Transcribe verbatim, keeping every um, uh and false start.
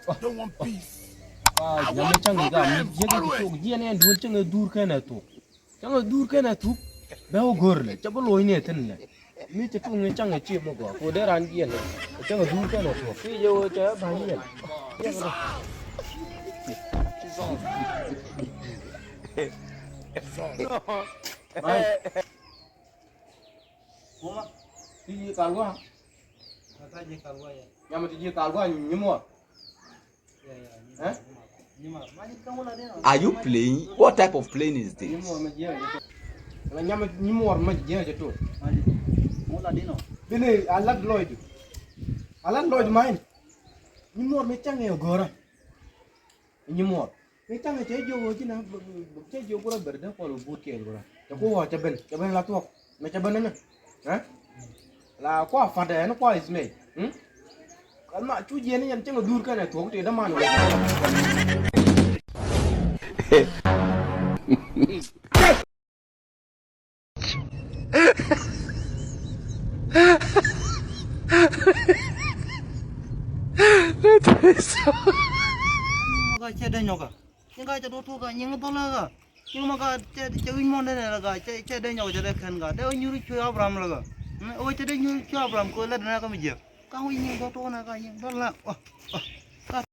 Don't want peace. Nyam mi cäŋ i̱ gam mi jiäk i̱ tok jiɛn ɛn duun cäŋ i̱ dhur kɛn ɛ tok. Cäŋ i̱ dhur kɛn ɛ tok. Bɛ wä go̱r lɛ cɛ bi lo̱c ni ɛ thin lɛ. Mi cɛ tok ni cäŋ i̱ ci mi gɔaa ko dee ran jiɛn. Cäŋ i̱ dhur kɛn ɛ tok. Ki jɛ wä cɛ ba̱ny yɛn. Mama, ti ji̱ kal gɔaa. Kata ji̱ kal gɔaa yɛ. Nyam ti ji̱ kal gɔaa nyimuɔr. Are you playing? What type of playing is this? Nyam nyimuɔr ma jiɛ jɛ to. Bini alat lɔydu. Alat lɔydu main. Nyimuɔr mi cang ɛ gora. Nyimuɔr mi cang ɛ cɛ jiɔ wä jina cɛ jiɔ gora ber de kɔl but kɛ gora. Cɛ ku wä cɛ ben cɛ ben la tuɔk. Mɛ cɛ ben ni. Ɛ? La kua fatɛ ni kua is mɛ. Hm? Kal ma cu jiɛn yɛn cäŋ a dhur kɛnɛ thuɔk ti däman wɛ. Ka cɛ dee nyɔka. Nyi ka cɛ dee tuɔka nyi ŋä dhɔlä ka. Nyi ma ka cɛ cɛ wi̱ny muɔ̱n dee nɛ la ka cɛ cɛ dee nyɔka cɛ dee kɛn ka dee wä nyuri cuɛ Abraham la ka. Wä cɛ dee nyuri cuɛ Abraham ko lɛ dee nɛ ka mi jiɛ. Ka wi̱ny nyi dhɔ tuɔka nɛ ka nyi dhɔlä.